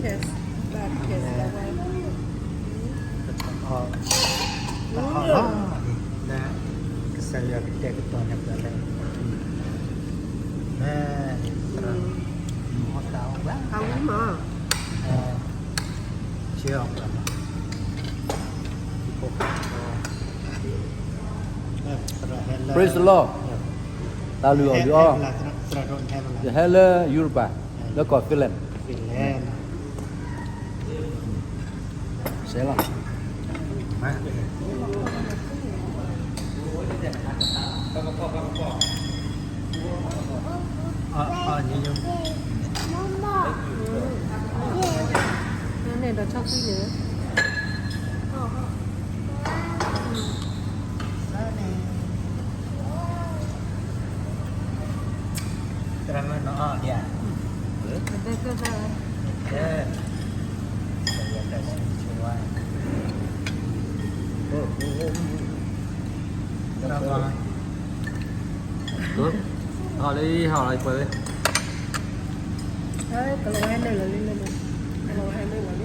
Yes, that is the one. တၢ်အီၣ်, တၢ်အီၣ်လီၤ, လၢကစၢ်ယွၤကတဲာ်ကတီၤန့ၢ်ပှၤလၢ မ့ၢ်သရၣ်, မ့ၢ်တၢ်အီၣ်ဘၣ်, အဝဲမ့ၢ်, ဆှၢအီၣ်ပှၤမ့ၢ်, Praise the Lord. တၢ်လုၢ်အီၣ်လုၢ်အီ, ယဟဲလၢ Europa, လၢကီၢ် Finland. စဲးလီၤ. န့ၣ်ဒီးဆီခွံန့ၣ်, သရၣ်မုၣ်နီၤအီၣ်ဒံးဧါ, သရၣ်မုၣ်, ဟီၣ်လံ ဟီၣ်လံ ပှဲၤလံ, ကလီၤဝဲဟဲနုာ်လီၤလံ, ကလီၤဝဲဟဲနုာ်လီၤလံ.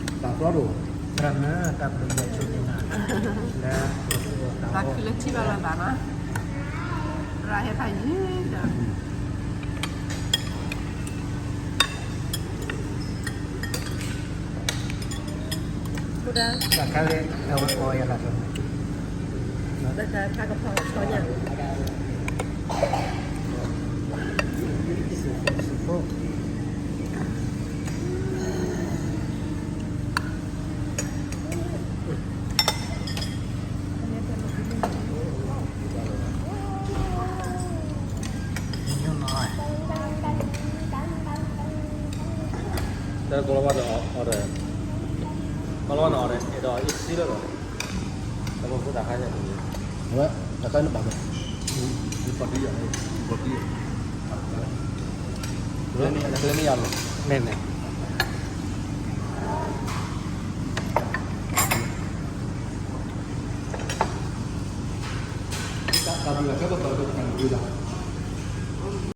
တၢ်သီတအိၣ်, သရၣ်မုၣ် တၢ်ဘျုးယွၤဆိၣ်ဂ့ၤနၤ, လၢ တၢ်ခုလၢထံၣ်ဘၣ်လၢၤဘၣ်နီၤ, သရၣ်ဟဲဖးယံၤဒီး ဘၣ်ခါလၢအဝဲကိးယၤလၢ်ဒီး, ဘၣ်ခါဖးကဖီဆီညၣ် တၢ်ကီလီၤဘၣ်ဒီးအီၤဒီး, ကီလီၤဘၣ်ဒီးအီၤဒီး အဲၣ်ဒိးအ့ၣ်စံလၢဒီး, တၢ်ဖိတၢ်ခါန့ၣ်, အဝဲ တၢ်ခါန့ၣ်ဘၣ်ဒီး, ပှၤဒ်ယၤ, ပှၤဒ်ယၤ, ကျဲမ့ၢ်ယၤလီၤ, မ့ၢ်မ့ၢ် တၢ်ဘျုးလၢခဲပဘၣ်ဒီးတၢ်ဘျုးလီၤ.